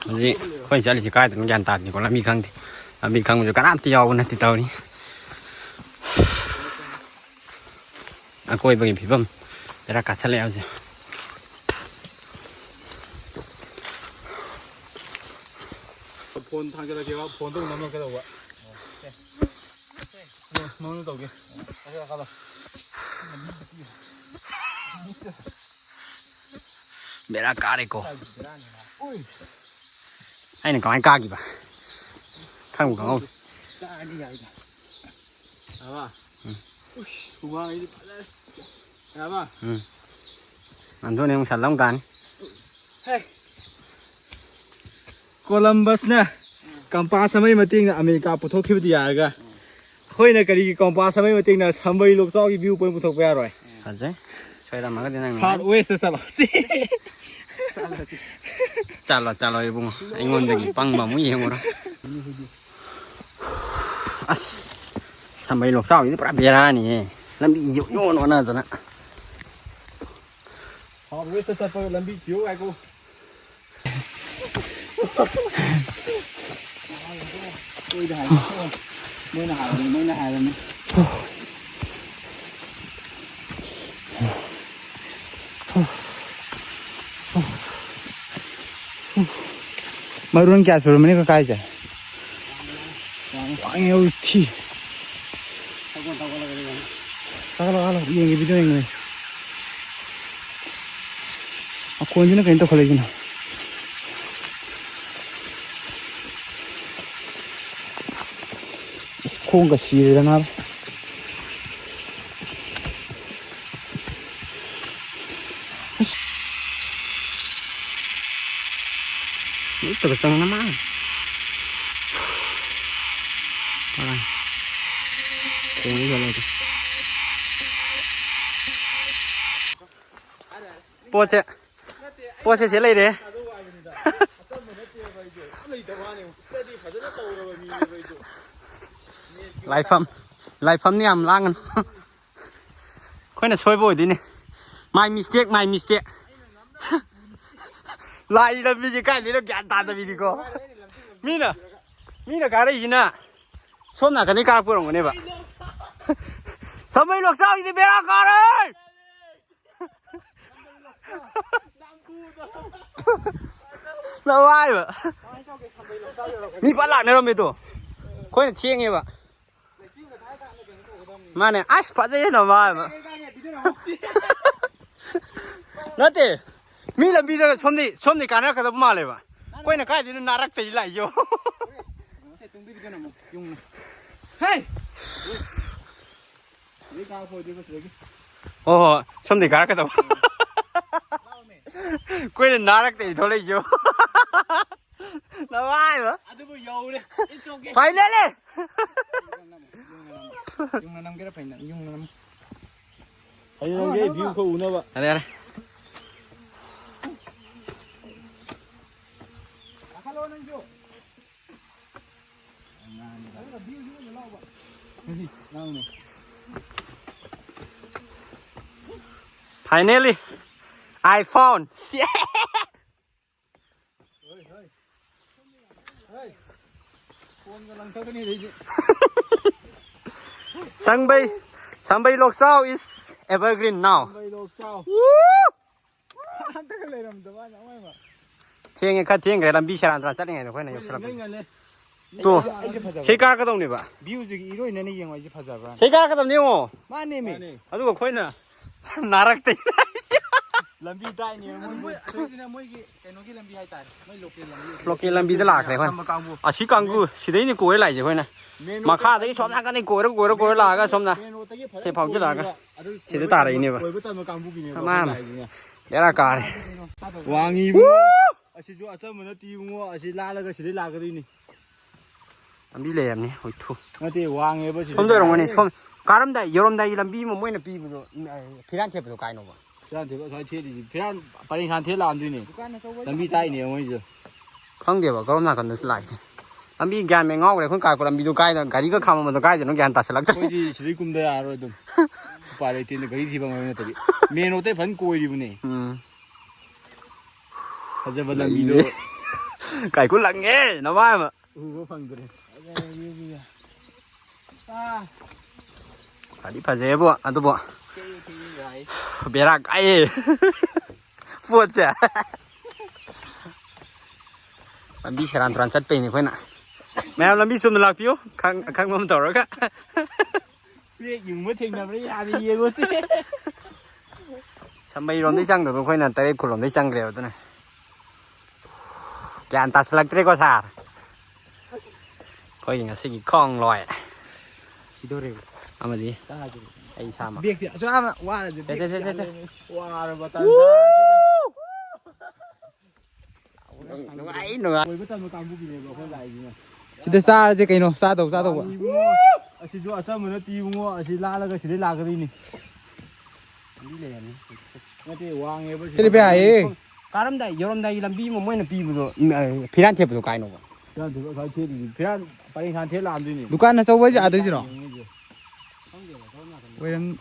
ꯍꯧꯖꯤꯛ ꯑꯩꯈꯣꯏ ꯆꯠꯂꯤꯁꯦ ꯀꯥꯏꯗꯅꯣ ꯒ꯭ꯌꯥꯟ ꯇꯥꯗꯦꯀꯣ, ꯂꯝꯕꯤ ꯈꯪꯗꯦ꯫ ꯂꯝꯕꯤ ꯈꯪꯕꯁꯨ ꯀꯅꯥꯝꯇ ꯌꯥꯎꯕ ꯅꯠꯇꯦ ꯇꯧꯔꯤ꯫ ꯑꯀꯣꯏꯕꯒꯤ ꯐꯤꯕꯝ ꯕꯦꯔꯥ ꯀꯥꯁꯜꯂꯛꯑꯦ ꯍꯧꯖꯤꯛ꯫ ꯐꯣꯟ ꯊꯥꯡꯒꯠꯂꯛꯀꯦꯕ, ꯐꯣꯟꯗꯣ ꯑꯃꯨꯛ ꯅꯝꯃꯛꯀꯦ ꯇꯧꯕ꯫ ꯑꯣ, ꯃꯉꯣꯟꯗ ꯇꯧꯒꯦ꯫ ꯕꯦꯔꯥ ꯀꯥꯔꯦꯀꯣ꯫ ꯑꯩꯅ ꯀꯃꯥꯏꯅ ꯀꯥꯈꯤꯕ? ꯈꯪꯕꯨ ꯈꯪꯍꯧꯗꯦ꯫ ꯀꯥꯔꯗꯤ ꯌꯥꯏꯗ꯫ ꯌꯥꯔꯕ? ꯎꯝ꯫ ꯎꯁ, ꯍꯨꯃꯥꯡꯁꯤꯗꯤ ꯐꯖꯔꯦ꯫ ꯌꯥꯔꯕ? ꯎꯝ꯫ ꯑꯟꯊꯣꯛꯅ ꯑꯃꯨꯛ ꯁꯜꯂꯝ ꯀꯥꯟ꯫ ꯍꯦ꯫ ꯀꯣꯂꯝꯕꯁꯅ ꯀꯝꯄꯥꯁ ꯑꯃꯒꯤ ꯃꯇꯦꯡꯅ ꯑꯃꯦꯔꯤꯀꯥ ꯄꯨꯊꯣꯛꯈꯤꯕꯗꯤ ꯌꯥꯔꯒ, ꯑꯩꯈꯣꯏꯅ ꯀꯔꯤꯒꯤ ꯀꯝꯄꯥꯁ ꯑꯃꯒꯤ ꯃꯇꯦꯡꯅ ꯁꯝꯕꯩ ꯂꯣꯛꯆꯥꯎꯒꯤ view point ꯄꯨꯊꯣꯛꯄ ꯌꯥꯔꯣꯏ? ꯐꯖꯩ꯫ ꯁꯣꯏꯔꯝꯃꯒꯗꯤ ꯅꯪ ꯁꯥꯎꯠ ꯋꯦꯁꯇ ꯆꯠꯂꯣ꯫ ꯁꯤ꯫ ꯆꯠꯂꯣ, ꯆꯠꯂꯣ ꯏꯕꯨꯡꯉꯣ꯫ ꯑꯩꯉꯣꯟꯗꯒꯤ ꯄꯪꯕ ꯑꯃꯨꯛ ꯌꯦꯡꯉꯨꯔꯣ꯫ ꯑꯁ, ꯁꯝꯕꯩ ꯂꯣꯛꯆꯥꯎꯁꯤꯗꯤ ꯄꯨꯔꯥ ꯕꯦꯔꯥꯅꯤꯍꯦ꯫ ꯂꯝꯕꯤ ꯏꯌꯣꯟ ꯏꯌꯣꯟ ꯑꯣꯟꯅꯗꯅ꯫ ꯁꯥꯎꯠ ꯋꯦꯁꯇ ꯆꯠꯄ ꯂꯝꯕꯤ ꯊꯤꯌꯨ ꯍꯥꯏꯀꯣ꯫ ꯃꯣꯏꯅ ꯍꯥꯏꯕꯅꯤ, ꯃꯣꯏꯅ ꯍꯥꯏꯕꯅꯤ꯫ ꯃꯔꯣꯟ ꯀꯌꯥ ꯁꯨꯔꯝꯃꯅꯤ ꯀꯀꯥ ꯍꯥꯏꯁꯦ? ꯋꯥꯡꯉꯦ, ꯎꯊꯤ꯫ ꯊꯥꯒꯠꯂꯣ, ꯊꯥꯒꯠꯂꯣ, ꯌꯦꯡꯒꯦ, video ꯌꯦꯡꯒꯦ꯫ ꯃꯈꯣꯟꯁꯤꯅ ꯀꯩꯅꯣ ꯇꯧꯈꯠꯂꯛꯏꯁꯤꯅ꯫ ꯑꯁ, ꯈꯣꯡꯒ ꯁꯤꯔꯦꯗ ꯅꯥꯕ꯫ ꯑꯁ꯫ ꯃꯤꯠꯇꯒ ꯆꯪꯅ ꯃꯥ꯫ ꯈꯣꯡꯒ ꯂꯩꯔꯦ꯫ ꯄꯣꯠꯁꯦ, ꯄꯣꯠꯁꯦ ꯁꯤ ꯂꯩꯔꯦ꯫ ꯂꯥꯏꯐꯝ, ꯂꯥꯏꯐꯝꯅꯤ, ꯌꯥꯝ ꯂꯥꯡꯒꯅꯨ꯫ ꯑꯩꯈꯣꯏꯅ ꯁꯣꯏꯕ ꯑꯣꯏꯗꯣꯏꯅꯦ꯫ My mistake, my mistake꯫ ꯂꯥꯛꯏ ꯂꯝꯕꯤꯁꯦ ꯀꯥꯏꯗꯩꯅꯣ ꯒ꯭ꯌꯥꯟ ꯇꯥꯗꯕꯤꯅꯤꯀꯣ꯫ ꯃꯤꯅ, ꯃꯤꯅ ꯀꯥꯔꯛꯏꯁꯤꯅ ꯁꯣꯝ ꯅꯥꯀꯟꯗꯩ ꯀꯥꯔꯛꯄ ꯑꯣꯏꯔꯝꯒꯅꯦꯕ꯫ ꯁꯝꯕꯩ ꯂꯣꯛꯆꯥꯎꯁꯤꯗꯤ ꯕꯦꯔꯥ ꯀꯥꯔꯦ꯫ ꯅꯃꯥꯏꯕ꯫ ꯃꯤ ꯐꯠ ꯂꯥꯛꯅꯔꯝꯃꯦ ꯇꯣ꯫ ꯑꯩꯈꯣꯏꯅ ꯊꯦꯡꯉꯦꯕ꯫ ꯃꯥꯅꯦ꯫ ꯑꯁ, ꯐꯖꯩꯌꯦ ꯅꯃꯥꯏꯕ꯫ ꯅꯠꯇꯦ꯫ ꯃꯤ ꯂꯝꯕꯤꯗ ꯁꯣꯝꯗꯤ, ꯁꯣꯝꯗꯤ ꯀꯥꯟꯅꯔꯛꯀꯗꯕ ꯃꯥꯜꯂꯦꯕ꯫ ꯑꯩꯈꯣꯏꯅ ꯀꯥꯏꯗꯩꯅꯣ ꯅꯥꯔꯛꯇꯩ ꯂꯥꯛꯏꯁꯦ꯫ ꯍꯦ! ꯁꯤꯗꯩ ꯀꯥꯕ ꯐꯥꯎꯗꯤ ꯑꯩꯈꯣꯏ ꯁꯤꯗꯒꯤ꯫ ꯍꯣꯏ, ꯍꯣꯏ, ꯁꯣꯝꯗꯩ ꯀꯥꯔꯛꯀꯗꯕ꯫ ꯑꯩꯈꯣꯏꯅ ꯅꯥꯔꯛꯇꯩ ꯊꯣꯛꯂꯛꯏꯁꯦ꯫ ꯅꯃꯥꯏꯕ꯫ ꯑꯗꯨꯕꯨ ꯌꯧꯔꯦ꯫ It's okay꯫ Finally! ꯌꯨꯡꯅ ꯅꯝꯒꯦꯔꯥ ꯐꯩꯅ? ꯌꯨꯡꯅ ꯅꯝ꯫ ꯍꯌꯦꯡꯒꯤ view ꯈꯔ ꯎꯅꯕ꯫ ꯌꯥꯔꯦ, ꯌꯥꯔꯦ꯫ ꯀꯥꯈꯠꯂꯣ ꯅꯪꯁꯨ꯫ ꯑꯗꯨꯒ view ꯁꯤ ꯎꯅ ꯂꯥꯎꯕ꯫ ꯂꯥꯎꯅꯦ꯫ Finally, I found. ꯍꯣꯏ, ꯍꯣꯏ꯫ ꯍꯣꯏ꯫ ꯐꯣꯟꯒ ꯂꯪꯊꯣꯛꯀꯅꯤ ꯑꯗꯩꯗꯤ꯫ ꯁꯪꯕꯩ, ꯁꯪꯕꯩ ꯂꯣꯛꯆꯥꯎ is evergreen now. ꯁꯪꯕꯩ ꯂꯣꯛꯆꯥꯎ꯫ ꯋꯨ! ꯍꯟꯗꯛꯀ ꯂꯩꯔꯝꯗꯕ ꯋꯥꯅꯤ, ꯑꯃ ꯑꯃ꯫ ꯊꯦꯡꯉꯦ, ꯈꯔ ꯊꯦꯡꯈ꯭ꯔꯦ, ꯂꯝꯕꯤ ꯁꯦꯔꯥꯟ ꯇꯨꯔꯥꯟ ꯆꯠꯂꯤꯉꯩꯗ ꯑꯩꯈꯣꯏꯅ ꯑꯩꯈꯣꯏ ꯌꯧꯁꯜꯂꯛꯄꯁꯦ꯫ ꯏꯪꯉꯩ ꯉꯜꯂꯦ꯫ ꯇꯣ, ꯑꯩꯁꯦ ꯐꯖꯕ꯫ ꯁꯤ ꯀꯥꯔꯛꯀꯗꯧꯅꯦꯕ꯫ View ꯁꯤꯒꯤ ꯏꯔꯣꯏꯅꯅ ꯌꯦꯡꯉꯣ, ꯑꯩꯁꯦ ꯐꯖꯕ꯭ꯔꯥ? ꯁꯤ ꯀꯥꯔꯛꯀꯗꯧꯅꯦ, ꯌꯦꯡꯉꯣ꯫ ꯃꯥꯅꯦꯃꯤ꯫ ꯃꯥꯅꯦ꯫ ꯑꯗꯨꯒ ꯑꯩꯈꯣꯏꯅ ꯅꯥꯔꯛꯇꯩ꯫ ꯂꯝꯕꯤ ꯇꯥꯛꯏꯅꯦ ꯃꯣꯏ, ꯃꯣꯏ ꯑꯁꯤꯁꯤꯅ ꯃꯣꯏꯒꯤ ꯀꯩꯅꯣꯒꯤ ꯂꯝꯕꯤ ꯍꯥꯏꯇꯥꯔꯦ, ꯃꯣꯏ ꯂꯣꯀꯦꯜ ꯂꯝꯕꯤ꯫ ꯂꯣꯀꯦꯜ ꯂꯝꯕꯤꯗ ꯂꯥꯛꯈ꯭ꯔꯦ ꯑꯩꯈꯣꯏꯅ꯫ ꯑꯁꯝꯕ ꯀꯥꯡꯕꯨ꯫ ꯑꯁꯤ ꯀꯥꯡꯕꯨ ꯁꯤꯗꯩꯅꯦ ꯀꯣꯏꯔ ꯂꯥꯛꯏꯁꯦ ꯑꯩꯈꯣꯏꯅ꯫ ꯃꯦꯟ ꯔꯣꯗꯇꯒꯤ ꯃꯈꯥꯗꯒꯤ ꯁꯣꯝ ꯅꯥꯀꯟꯗꯩ ꯀꯣꯏꯔ, ꯀꯣꯏꯔ, ꯀꯣꯏꯔ ꯂꯥꯛꯑꯒ ꯁꯣꯝꯗ ꯃꯦꯟ ꯔꯣꯗꯇꯒꯤ ꯐꯖꯅ ꯁꯤ ꯐꯥꯎꯁꯤ ꯂꯥꯛꯑꯒ ꯀꯣꯏꯔꯒ ꯑꯗꯨ ꯁꯤꯗ ꯀꯣꯏꯕ ꯇꯥꯔꯛꯏꯅꯦꯕ꯫ ꯀꯣꯏꯕ ꯇꯝꯕ ꯀꯥꯡꯕꯨꯒꯤꯅꯦꯕ ꯃꯥꯅ꯫ ꯑꯩꯈꯣꯏ ꯂꯥꯛꯏꯁꯤꯅ꯫ ꯕꯦꯔꯥ ꯀꯥꯔꯦ꯫ ꯋꯥꯡꯉꯤꯕꯨ꯫ ꯑꯁꯤꯁꯨ ꯑꯆꯝꯕ ꯅꯠꯇꯦ ꯏꯕꯨꯡꯉꯣ, ꯑꯁꯤ ꯂꯥꯜꯂꯒ ꯁꯤꯗꯩ ꯂꯥꯛꯀꯗꯣꯏꯅꯤ꯫ ꯂꯝꯕꯤ ꯂꯩꯔꯝꯅꯤ ꯍꯣꯏ ꯊꯨ꯫ ꯅꯠꯇꯦ, ꯋꯥꯡꯉꯦꯕ ꯁꯤꯗ꯫ ꯁꯣꯝꯗ ꯑꯣꯏꯔꯝꯒꯅꯤ꯫ ꯁꯣꯝ ꯀꯥꯔꯝꯗꯥꯏ ꯌꯧꯔꯝꯗꯥꯏꯒꯤ ꯂꯝꯕꯤ ꯑꯃ ꯃꯣꯏꯅ ꯄꯤꯕꯗꯣ, ꯎꯝ, ꯑ, ꯐꯤꯔꯥꯟ ꯊꯦꯠꯄꯗꯣ ꯀꯥꯏꯅꯣꯕ? ꯐꯤꯔꯥꯟ ꯊꯦꯠꯄ ꯑꯁ꯭ꯋꯥꯏ ꯊꯦꯠꯂꯤꯁꯤ꯫ ꯐꯤꯔꯥꯟ ꯄꯔꯦꯡ ꯁꯥꯟ ꯊꯦꯠ ꯂꯥꯛꯑꯝꯗꯣꯏꯅꯦ꯫ ꯂꯝꯕꯤ ꯇꯥꯛꯏꯅꯦ ꯃꯣꯏꯁꯨ꯫ ꯈꯪꯗꯦꯕ ꯀꯔꯣꯝ ꯅꯥꯀꯟꯗꯁꯨ ꯂꯥꯛꯏꯅꯦ꯫ ꯂꯝꯕꯤ ꯒ꯭ꯌꯥꯟ ꯃꯦꯟ ꯉꯥꯎꯈ꯭ꯔꯦ꯫ ꯑꯩꯈꯣꯏꯅ ꯀꯥꯔꯛꯄ ꯂꯝꯕꯤꯗꯣ ꯀꯥꯏꯗꯅꯣ, ꯒꯥꯔꯤꯒ ꯈꯥꯝꯃꯝꯕꯗꯣ ꯀꯥꯏꯗꯅꯣ ꯒ꯭ꯌꯥꯟ ꯇꯥꯁꯤꯜꯂꯛꯇ꯭ꯔꯦ꯫ ꯑꯩꯈꯣꯏꯗꯤ ꯁꯤꯗꯩ ꯀꯨꯝꯗ ꯌꯥꯔꯔꯣꯏ ꯑꯗꯨꯝ꯫ ꯎꯄꯥꯏ ꯂꯩꯇꯦꯅꯦ, ꯒꯥꯔꯤ ꯊꯤꯐꯝ ꯍꯥꯏꯕ ꯅꯠꯇꯗꯤ꯫ ꯃꯦꯟ ꯔꯣꯗꯇꯩ ꯐꯖꯅ ꯀꯣꯏꯔꯤꯕꯅꯦ꯫ ꯎꯝ꯫ ꯐꯖꯕ ꯂꯝꯕꯤꯗꯣ꯫ ꯀꯥꯏꯀꯨ ꯂꯪꯉꯦ ꯅꯃꯥꯏ ꯑꯃ꯫ ꯎꯕ ꯐꯪꯗ꯭ꯔꯦ꯫ ꯑꯥ꯫ ꯐꯗꯤ ꯐꯖꯩꯕꯣ ꯑꯗꯨꯕꯨ꯫ ꯊꯦꯡꯉꯤ, ꯊꯦꯡꯉꯤ ꯚꯥꯏ꯫ ꯕꯦꯔꯥ ꯀꯥꯏꯌꯦ꯫ ꯄꯣꯠꯁꯦ꯫ ꯂꯝꯕꯤ ꯁꯦꯔꯥꯟ ꯇꯨꯔꯥꯟ ꯆꯠꯄꯩꯅꯦ ꯑꯩꯈꯣꯏꯅ꯫ ꯃꯌꯥꯝ ꯂꯝꯕꯤ ꯆꯨꯝꯅ ꯂꯥꯛꯄꯤꯌꯨ꯫ ꯈꯪ-, ꯑꯈꯪꯕ ꯑꯃ ꯇꯧꯔꯒ꯫ ꯕ꯭ꯔꯦꯛ ꯌꯨꯡꯕ ꯊꯦꯡꯅꯕ꯭ꯔꯥ ꯌꯥꯔꯦ ꯌꯦꯡꯉꯨꯁꯦ꯫ ꯁꯝꯕꯩꯔꯣꯝꯗꯩ ꯆꯪꯗꯕꯗꯣ ꯑꯩꯈꯣꯏꯅ ꯇꯔꯦꯠ ꯈꯨꯜꯂꯣꯝꯗꯩ ꯆꯪꯈ꯭ꯔꯦꯕ ꯑꯗꯨꯅ꯫ ꯒ꯭ꯌꯥꯟ ꯇꯥꯁꯤꯜꯂꯛꯇ꯭ꯔꯦꯀꯣ ꯁꯥꯔ꯫ ꯑꯩꯈꯣꯏꯒꯤ ꯉꯁꯤꯒꯤ ꯈꯣꯡ ꯂꯣꯏ꯫ ꯁꯤꯗꯣꯔꯦꯕ꯫ ꯑꯃꯗꯤ ꯇꯥꯗꯦ꯫ ꯑꯩ ꯏꯁꯥꯃꯛ꯫ ꯕꯦꯛꯁꯦ ꯑꯁꯨꯛ ꯌꯥꯝꯅ ꯋꯥꯔꯁꯦ ꯁꯦ, ꯁꯦ, ꯕꯦꯛꯁꯦ ꯁꯦ, ꯁꯦ, ꯁꯦ꯫ ꯌꯥꯜꯂꯦꯅꯦ꯫ ꯋꯥꯔꯕ ꯇꯥꯟꯖꯥ꯫ ꯅꯨꯡꯉꯥꯏ, ꯅꯨꯡꯉꯥꯏ꯫ ꯀꯣꯏꯕ ꯇꯝꯕ ꯀꯥꯡꯕꯨꯒꯤꯅꯦꯕ ꯑꯩꯈꯣꯏ ꯂꯥꯛꯏꯁꯤꯅ꯫ ꯁꯤꯗ ꯆꯥꯔꯁꯦ ꯀꯩꯅꯣ, ꯆꯥꯗꯧ, ꯆꯥꯗꯧꯕ꯫ ꯏꯕꯨꯡꯉꯣ, ꯑꯁꯤꯁꯨ ꯑꯆꯝꯕ ꯅꯠꯇꯦ ꯏꯕꯨꯡꯉꯣ, ꯑꯁꯤ ꯂꯥꯜꯂꯒ ꯁꯤꯗꯩ ꯂꯥꯛꯀꯗꯣꯏꯅꯤ꯫ ꯅꯠꯇꯦ, ꯋꯥꯡꯉꯦꯕ ꯁꯤꯗ꯫ ꯀꯥꯔꯝꯗꯥꯏ, ꯌꯧꯔꯝꯗꯥꯏꯒꯤ ꯂꯝꯕꯤ ꯑꯃ ꯃꯣꯏꯅ ꯄꯤꯕꯗꯣ, ꯎꯝ, ꯑ, ꯐꯤꯔꯥꯟ ꯊꯦꯠꯄꯗꯣ ꯀꯥꯏꯅꯣꯕ? ꯐꯤꯔꯥꯟ ꯊꯦꯠꯄ ꯑꯁ꯭ꯋꯥꯏ ꯊꯦꯠꯂꯤꯁꯤ꯫ ꯐꯤꯔꯥꯟ ꯄꯔꯦꯡ ꯁꯥꯟ ꯊꯦꯠ ꯂꯥꯛꯑꯝꯗꯣꯏꯅꯤ꯫ ꯗꯨꯀꯥꯟ ꯑꯆꯧꯕ ꯍꯥꯏꯁꯦ ꯑꯥꯗꯩꯁꯤꯔꯣ? ꯌꯦꯡꯉꯤꯁꯦ꯫ ꯑꯣꯏꯔꯝ-,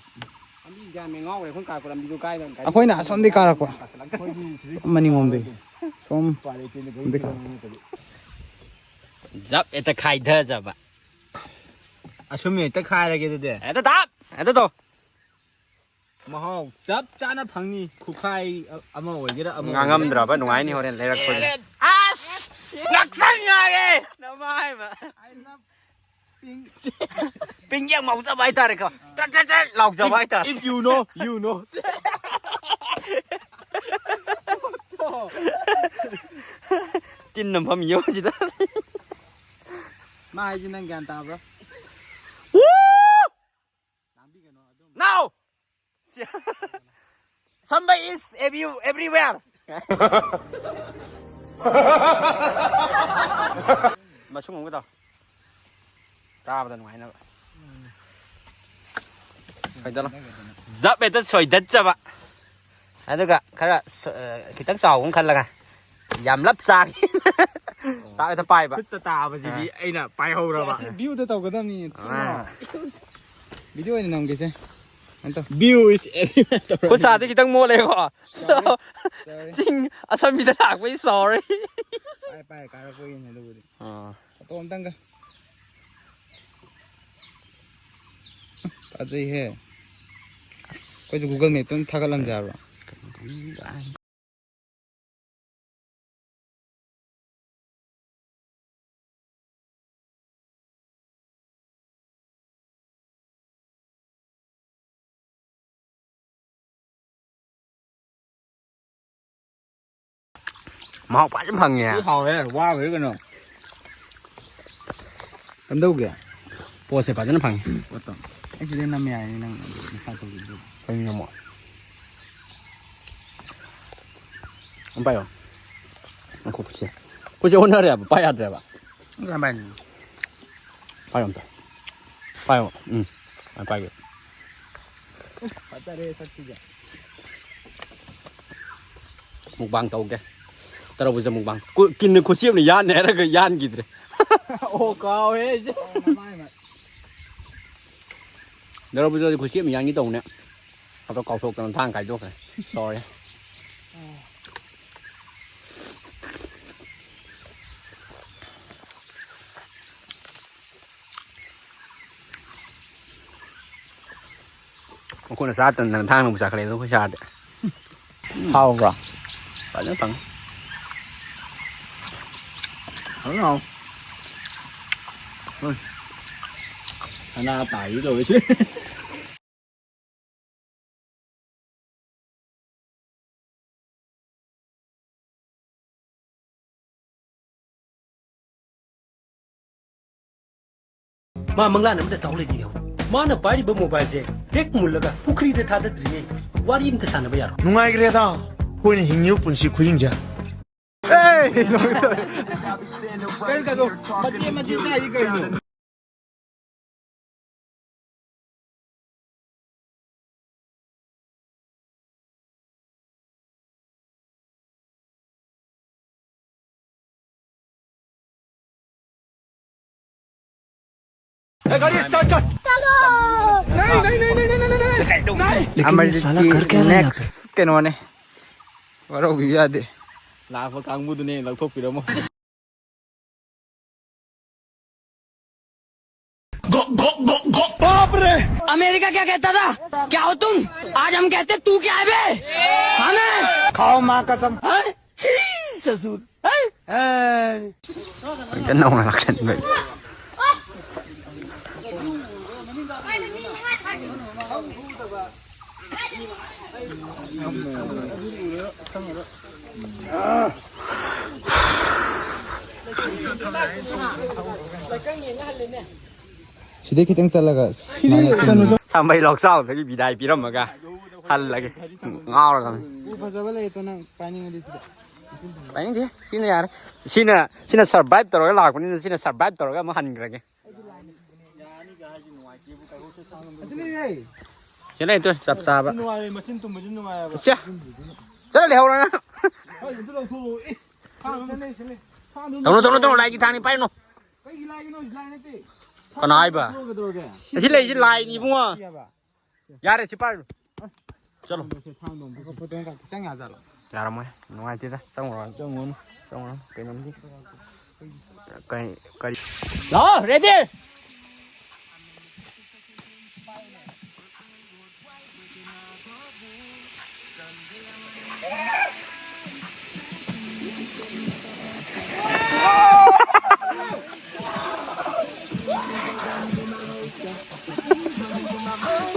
ꯂꯝꯕꯤ ꯒ꯭ꯌꯥꯟ ꯃꯦꯟ ꯉꯥꯎꯈ꯭ꯔꯦ꯫ ꯑꯩꯈꯣꯏꯅ ꯀꯥꯔꯛꯄ ꯂꯝꯕꯤꯗꯣ ꯀꯥꯏꯗ ꯒꯥꯔꯤ ꯑꯩꯈꯣꯏꯅ ꯑꯁꯣꯝꯗꯒꯤ ꯀꯥꯔꯛꯄ꯫ ꯑꯩꯈꯣꯏꯗꯤ ꯁꯤꯗꯩ ꯃꯅꯤꯡꯂꯣꯝꯗꯒꯤ꯫ ꯁꯣꯝ꯫ ꯎꯄꯥꯏ ꯂꯩꯇꯦꯅꯦ, ꯒꯥꯔꯤ ꯗꯨꯀꯥꯟ ꯆꯦꯟꯕ ꯅꯠꯇꯗꯤ꯫ ꯖꯞ ꯍꯦꯛꯇ ꯈꯥꯏꯊꯖꯕ꯫ ꯑꯁꯨꯝ ꯍꯦꯛꯇ ꯈꯥꯏꯔꯒꯦ ꯑꯗꯨꯗꯤ꯫ ꯍꯦꯛꯇ ꯇꯥꯞ! ꯍꯦꯛꯇ ꯇꯧ! ꯃꯍꯥꯎ ꯆꯞ ꯆꯥꯅ ꯐꯪꯅꯤ꯫ ꯈꯨꯈꯥꯏ ꯑ-, ꯑꯃ ꯑꯣꯏꯒꯦꯔꯥ, ꯑꯃ ꯑꯣꯏꯒꯦꯔꯥ꯫ ꯉꯥꯡꯉꯝꯗ꯭ꯔꯕ ꯅꯨꯡꯉꯥꯏꯅꯤ ꯍꯣꯔꯦꯟ ꯂꯩꯔꯛꯄꯗ꯫ ꯑꯁ! ꯉꯛꯁꯪ ꯉꯥꯡꯉꯦ! ꯅꯃꯥꯏꯃ! ꯄꯤꯡ ꯌꯥꯝ ꯉꯥꯎꯖꯕ ꯍꯥꯏꯇꯥꯔꯦꯀꯣ꯫ ꯇ꯭ꯔꯠ ꯇ꯭ꯔꯠ ꯇ꯭ꯔꯠ ꯂꯥꯎꯖꯕ ꯍꯥꯏꯇꯥꯔꯦ꯫ If you know, you know. ꯅꯝꯐꯝ ꯌꯣꯁꯤꯗ꯫ ꯃꯥ ꯍꯥꯏꯁꯦ ꯅꯪ ꯒ꯭ꯌꯥꯟ ꯇꯥꯕ꯭ꯔꯥ? Woo! ꯂꯥꯡꯕꯤꯒꯅꯣ ꯑꯗꯨꯝ꯫ Now! Somebody is every- everywhere! ꯃꯁꯨꯡ ꯑꯃꯒ ꯇꯧ꯫ ꯆꯥꯕꯗ ꯅꯨꯡꯉꯥꯏꯅꯕ꯫ ꯁꯣꯏꯗꯠꯂꯣ꯫ ꯖꯞ ꯍꯦꯛꯇ ꯁꯣꯏꯗꯠꯆꯕ꯫ ꯑꯗꯨꯒ ꯈꯔ ꯁ- ꯑ, ꯈꯤꯇꯪ ꯆꯥꯎꯕ ꯑꯃ ꯈꯜꯂꯒ ꯌꯥꯝ ꯂꯞ ꯆꯥꯒꯦ꯫ ꯇꯥꯛ ꯍꯦꯛꯇ ꯄꯥꯏꯕ꯫ ꯈꯨꯠꯇ ꯇꯥꯕꯁꯤꯗꯤ ꯑꯩꯅ ꯄꯥꯏꯍꯧꯔꯕ꯫ ꯚ꯭ꯌꯨꯗ ꯇꯧꯒꯗꯕꯅꯤ꯫ ꯑꯥ꯫ ꯚꯤꯗꯤꯑꯣ ꯑꯣꯏꯅ ꯅꯝꯒꯦꯁꯦ꯫ View is everywhere ꯇꯧꯔ꯫ ꯈꯨꯠ ꯁꯥꯗꯤ ꯈꯤꯇꯪ ꯃꯣꯠꯂꯦꯀꯣ꯫ So, Sorry. ꯆꯤꯡ ꯑꯁꯝꯕꯤꯗ ꯂꯥꯛꯄꯒꯤ sorry꯫ ꯄꯥꯏ ꯄꯥꯏ ꯀꯥꯔꯛꯄꯒꯤꯅꯦ ꯑꯗꯨꯕꯨꯗꯤ꯫ ꯑꯥ꯫ ꯐꯣꯇꯣ ꯑꯝꯇꯪꯒ꯫ ꯐꯖꯩꯍꯦ꯫ ꯑꯩꯈꯣꯏꯁꯨ Google Map ꯇ ꯑꯗꯨꯝ ꯊꯥꯒꯠꯂꯝꯁꯦ ꯍꯥꯏꯕ꯭ꯔꯣ? ꯃꯍꯥꯎ ꯐꯖꯅ ꯐꯪꯉꯦ꯫ ꯍꯥꯎꯋꯦ, ꯋꯥꯕꯩ ꯀꯩꯅꯣ꯫ ꯀꯝꯗꯧꯒꯦ? ꯄꯣꯠꯁꯦ ꯐꯖꯅ ꯐꯪꯉꯦ꯫ ꯄꯣꯠꯇꯣ꯫ ꯑꯩ ꯁꯤꯗꯩ ꯅꯝ ꯌꯥꯏꯅꯤ ꯅꯪ ꯑꯗꯨ ꯅꯁꯥ ꯇꯧꯕꯤꯗꯣ꯫ ꯀꯩꯅꯣ ꯅꯝꯃꯣ꯫ ꯑꯝ ꯄꯥꯏꯌꯣ꯫ ꯉꯥꯏꯈꯣ ꯈꯨꯠꯁꯦ꯫ ꯈꯨꯠꯁꯦ ꯑꯣꯟꯅꯔꯦꯕ, ꯄꯥꯏ ꯌꯥꯗ꯭ꯔꯦꯕ꯫ ꯅꯪ ꯀꯃꯥꯏꯅ? ꯄꯥꯏꯌꯣ ꯑꯝꯇ꯫ ꯄꯥꯏꯌꯣ꯫ ꯎꯝ꯫ ꯑꯝ ꯄꯥꯏꯒꯦ꯫ ꯐꯖꯔꯦ ꯁꯛꯁꯤꯒ꯫ ꯃꯨꯛꯕꯥꯡ ꯇꯧꯒꯦ꯫ ꯇꯔꯕꯨꯖ ꯃꯨꯛꯕꯥꯡ꯫ ꯀꯨ- ꯀꯤꯟꯅ ꯈꯨꯠꯁꯦꯝꯅ ꯌꯥꯟꯅꯦ ꯍꯥꯏꯔꯒ ꯌꯥꯟꯈꯤꯗ꯭ꯔꯦ꯫ ꯑꯣ ꯀꯥꯎꯋꯦ ꯑꯩꯁꯦ꯫ ꯃꯃꯥꯏ ꯃ- ꯇꯔꯕꯨꯖꯗꯤ ꯈꯨꯠꯁꯦꯝꯅ ꯌꯥꯟꯒꯦ ꯇꯧꯕꯅꯦ꯫ ꯑꯗꯣ ꯀꯥꯎꯊꯣꯛꯇꯅ ꯊꯥꯡ ꯀꯥꯏꯗꯣꯛꯈ꯭ꯔꯦ꯫ Sorry꯫ ꯃꯈꯣꯏꯅ ꯆꯥꯗꯅ ꯅꯪ ꯊꯥꯡꯅꯕꯨ ꯆꯥꯈꯠꯂꯛꯑꯦ ꯑꯗꯣ ꯑꯩꯈꯣꯏ ꯆꯥꯔꯗꯤ꯫ ꯍꯥꯎꯕ꯭ꯔꯣ? ꯐꯖꯅ ꯐꯪꯉꯦ꯫ ꯐꯖꯅ ꯍꯥꯎ꯫ ꯍꯣꯏ꯫ ꯁꯅꯥ ꯇꯥꯕꯤ ꯇꯧꯔꯤꯁꯦ꯫ ꯃꯥ ꯃꯪꯂꯥꯟ ꯑꯃꯗ ꯇꯥꯎ ꯂꯩꯔꯤꯅꯦ꯫ ꯃꯥꯅ ꯄꯥꯏꯔꯤꯕ ꯃꯣꯕꯥꯏꯜꯁꯦ ꯍꯦꯛ ꯃꯨꯜꯂꯒ ꯄꯨꯈ꯭ꯔꯤꯗ ꯊꯥꯗꯗ꯭ꯔꯤꯉꯩ ꯋꯥꯔꯤ ꯑꯝꯇ ꯁꯥꯟꯅꯕ ꯌꯥꯔꯣꯏ꯫ ꯅꯨꯡꯉꯥꯏꯈ꯭ꯔꯦꯗ ꯑꯩꯈꯣꯏꯅ ꯍꯤꯡꯉꯤꯕ ꯄꯨꯟꯁꯤ ꯈꯨꯍꯤꯡꯁꯦ꯫ ꯀꯩꯅꯣ ꯀꯩꯅꯣ? ꯃꯆꯦ ꯃꯆꯦ ꯆꯥꯏ ꯀꯩꯅꯣ? ꯑꯃꯔꯖꯤꯠꯀꯤ ꯅꯦꯛꯁ ꯀꯩꯅꯣꯅꯦ꯫ ꯋꯥꯔꯧꯕꯤꯕ ꯌꯥꯗꯦ꯫ ꯂꯥꯛꯄ ꯀꯥꯡꯕꯨꯗꯨꯅꯦ ꯂꯧꯊꯣꯛꯄꯤꯔꯝꯃꯣ꯫ अमेरिका क्या कहता था? क्या हो तुम? आज हम कहते तू क्या है बे? हमें खाओ माँ कसम। हाँ? छी ससुर। हाँ? हाँ। ꯀꯟꯅ ꯑꯃꯨꯛ ꯂꯥꯛꯁꯟꯕ꯫ ꯁꯤꯗꯩ ꯈꯤꯇꯪ ꯆꯠꯂꯒ ꯁꯨꯃꯥꯏꯅ ꯆꯤꯡ ꯁꯥꯝꯕꯩ ꯂꯣꯛꯆꯥꯎꯗꯒꯤ ꯕꯤꯗꯥꯏ ꯄꯤꯔꯝꯃꯒ ꯍꯜꯂꯒꯦ꯫ ꯉꯥꯎꯔꯗꯕꯅꯤ꯫ ꯎ ꯐꯖꯕ ꯂꯩꯌꯦ ꯅꯪ ꯄꯥꯏꯅꯤꯡꯉꯗꯤ ꯁꯤꯗ꯫ ꯄꯥꯏꯅꯤꯡꯗꯦ꯫ ꯁꯤꯅ ꯌꯥꯔꯦ꯫ ꯁꯤꯅ, ꯁꯤꯅ ꯁꯔꯚꯥꯏꯚ ꯇꯧꯔꯒ ꯂꯥꯛꯄꯅꯤꯅ ꯁꯤꯅ ꯁꯔꯚꯥꯏꯚ ꯇꯧꯔꯒ ꯑꯃꯨꯛ ꯍꯟꯈ꯭ꯔꯒꯦ꯫ ꯑꯁꯤ ꯂꯩꯔꯦ꯫ ꯁꯤ ꯂꯩ ꯇꯨ ꯆꯞ ꯆꯥꯕ꯫ ꯁꯤ ꯅꯨꯡꯉꯥꯏꯔꯦ, ꯃꯆꯤꯟ ꯇꯨꯝꯕꯁꯤ ꯅꯨꯡꯉꯥꯏꯔꯕ꯫ ꯁꯦ꯫ ꯆꯠꯂ ꯂꯩꯍꯧꯔꯣ ꯅꯪ꯫ ꯍꯣꯏ, ꯑꯗꯨ ꯂꯧꯊꯣꯛꯑꯣ꯫ ꯑꯦ, ꯊꯥꯡ ꯑꯗꯨꯝ ꯁꯤ ꯂꯩ, ꯁꯤ ꯂꯩ꯫ ꯊꯥꯡ ꯑꯗꯨꯝ ꯇꯧꯅꯨ, ꯇꯧꯅꯨ, ꯇꯧꯅꯨ, ꯂꯥꯏꯒꯤ ꯊꯥꯡꯅꯤ ꯄꯥꯏꯔꯨꯅꯨ꯫ ꯀꯩꯒꯤ ꯂꯥꯏꯒꯤꯅꯣ? ꯂꯥꯏ ꯅꯠꯇꯦ꯫ ꯀꯅꯥ ꯍꯥꯏꯕ? ꯊꯥꯡ ꯑꯗꯨꯝ ꯂꯧꯊꯣꯛꯑꯣ ꯀꯩꯗꯧꯔꯒꯦ? ꯑꯁꯤ ꯂꯩꯁꯤ ꯂꯥꯏꯅꯤ ꯏꯕꯨꯡꯉꯣ꯫ ꯁꯤ ꯍꯥꯏꯕ꯫ ꯌꯥꯔꯦ, ꯁꯤ ꯄꯥꯏꯔꯨꯅꯨ꯫ ꯆꯠꯂꯣ꯫ ꯐꯣꯇꯣ ꯑꯃ ꯀꯥꯞꯀꯦ꯫ ꯆꯪ ꯌꯥꯖꯥꯠꯂꯣ? ꯌꯥꯔꯝꯃꯣꯏ꯫ ꯅꯨꯡꯉꯥꯏꯇꯦꯗ꯫ ꯆꯪꯉꯨꯔꯣ꯫ ꯆꯪꯉꯨꯔꯅꯨ꯫ ꯆꯪꯉꯨꯔꯅꯨ꯫ ꯀꯩꯅꯣꯝꯗꯤ꯫ ꯀꯩ, ꯀꯔꯤ? ꯂꯥꯛꯑꯣ, ꯔꯦꯗꯤ?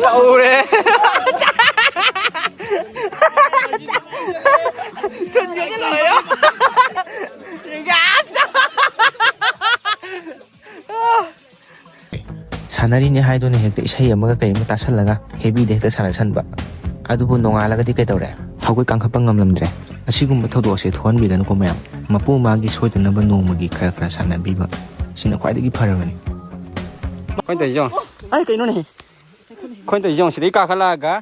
ꯇꯧꯔꯦ꯫ ꯊꯨꯟꯒꯁꯦ ꯂꯣꯏꯔꯦ꯫ ꯌꯦꯡꯒꯦ꯫ ꯑꯁ! ꯁꯥꯟꯅꯔꯤꯅꯦ ꯍꯥꯏꯗꯨꯅ ꯍꯦꯛꯇ ꯏꯁꯩ ꯑꯃꯒ ꯀꯩ ꯑꯃ ꯇꯥꯁꯜꯂꯒ ꯍꯦꯕꯤꯗ ꯍꯦꯛꯇ ꯁꯥꯟꯅꯁꯟꯕ꯫ ꯑꯗꯨꯕꯨ ꯅꯣꯡꯉꯥꯜꯂꯒꯗꯤ ꯀꯩꯗꯧꯔꯦ? ꯍꯧꯒꯠ ꯀꯥꯡꯈꯠꯄ ꯉꯝꯂꯝꯗ꯭ꯔꯦ꯫ ꯑꯁꯤꯒꯨꯝꯕ ꯊꯧꯗꯣꯛ ꯑꯁꯦ ꯊꯣꯛꯍꯟꯕꯤꯒꯅꯨꯀꯣ ꯃꯌꯥꯝ꯫ ꯃꯄꯨ ꯃꯥꯒꯤ ꯁꯣꯏꯗꯅꯕ ꯅꯣꯡꯃꯒꯤ ꯈꯔ ꯈꯔ ꯁꯥꯟꯅꯕꯤꯕ ꯁꯤꯅ ꯈ꯭ꯋꯥꯏꯗꯒꯤ ꯐꯔꯕꯅꯤ꯫ ꯑꯩꯈꯣꯏꯅ ꯇꯧꯔꯤꯁꯦ ꯌꯦꯡꯉꯣ꯫ ꯑꯩ ꯀꯩꯅꯣꯅꯦ? ꯑꯩꯈꯣꯏꯅ ꯇꯧꯔꯤꯁꯦ ꯌꯦꯡꯉꯣ꯫ ꯁꯤꯗꯩ ꯀꯥꯈꯠꯂꯛꯑꯒ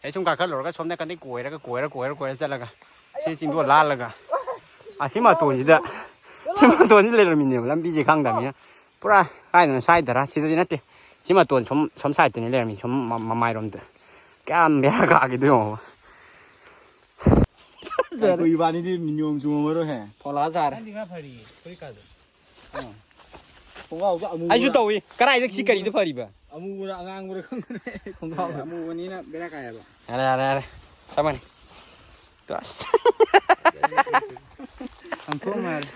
ꯑꯩ ꯁꯨꯝ ꯀꯥꯈꯠꯂꯨꯔꯒ ꯁꯣꯝꯗ ꯀꯟꯗꯩ ꯀꯣꯏꯔꯒ, ꯀꯣꯏꯔ, ꯀꯣꯏꯔ, ꯀꯣꯏꯔ ꯆꯠꯂꯒ ꯁꯤ ꯆꯤꯡꯗꯣ ꯂꯥꯜꯂꯒ ꯑꯁꯤ ꯃꯇꯣꯟꯁꯤꯗ, ꯁꯤ ꯃꯇꯣꯟꯁꯤꯗ ꯂꯩꯔꯝꯃꯤꯅꯦꯕ, ꯂꯝꯕꯤꯁꯦ ꯈꯪꯗꯕꯅꯤꯅ꯫ ꯄꯨꯔꯥ ꯀꯥꯏꯗꯅꯣ ꯁ꯭ꯋꯥꯏꯗꯔ? ꯁꯤꯗꯗꯤ ꯅꯠꯇꯦ꯫ ꯁꯤ ꯃꯇꯣꯟ ꯁꯣꯝ, ꯁꯣꯝ ꯁꯥꯏꯠꯇꯅꯤ ꯂꯩꯔꯝꯃꯤ, ꯁꯣꯝ ꯃ-, ꯃꯃꯥꯏꯔꯣꯝꯗ꯫ ꯀꯌꯥꯝ ꯕꯦꯔꯥ ꯀꯥꯒꯦꯗꯣ ꯌꯦꯡꯉꯣꯕ꯫ ꯑꯩꯈꯣꯏ ꯏꯕꯥꯅꯤꯗꯤ ꯅꯤꯌꯣꯝ ꯆꯨꯝꯃꯔꯣꯏꯍꯦ꯫ ꯐꯣꯂꯥ ꯁꯥꯔꯦ꯫ ꯅꯪꯗꯤ ꯈꯔ ꯐꯔꯤꯌꯦ, ꯐꯨꯔꯤꯠꯀꯥꯗꯣ꯫ ꯈꯣꯡꯒ꯭ꯔꯥꯎꯁꯨ ꯑꯃꯨꯕꯔ-, ꯑꯃꯨꯕꯔ-, ꯑꯉꯥꯡꯕꯔ ꯈꯪꯗ꯭ꯔꯦ ꯈꯣꯡꯒ꯭ꯔꯥꯎ꯫ ꯑꯃꯨꯕꯅꯤꯅ ꯕꯦꯔꯥ ꯀꯥꯏꯌꯦꯕ꯫ ꯌꯥꯔꯦ, ꯌꯥꯔꯦ, ꯌꯥꯔꯦ꯫ ꯆꯞ ꯃꯥꯟꯅꯩ꯫ ꯇꯣ, ꯑꯁ꯫ ꯈꯪꯊꯣꯛꯅꯔꯦ꯫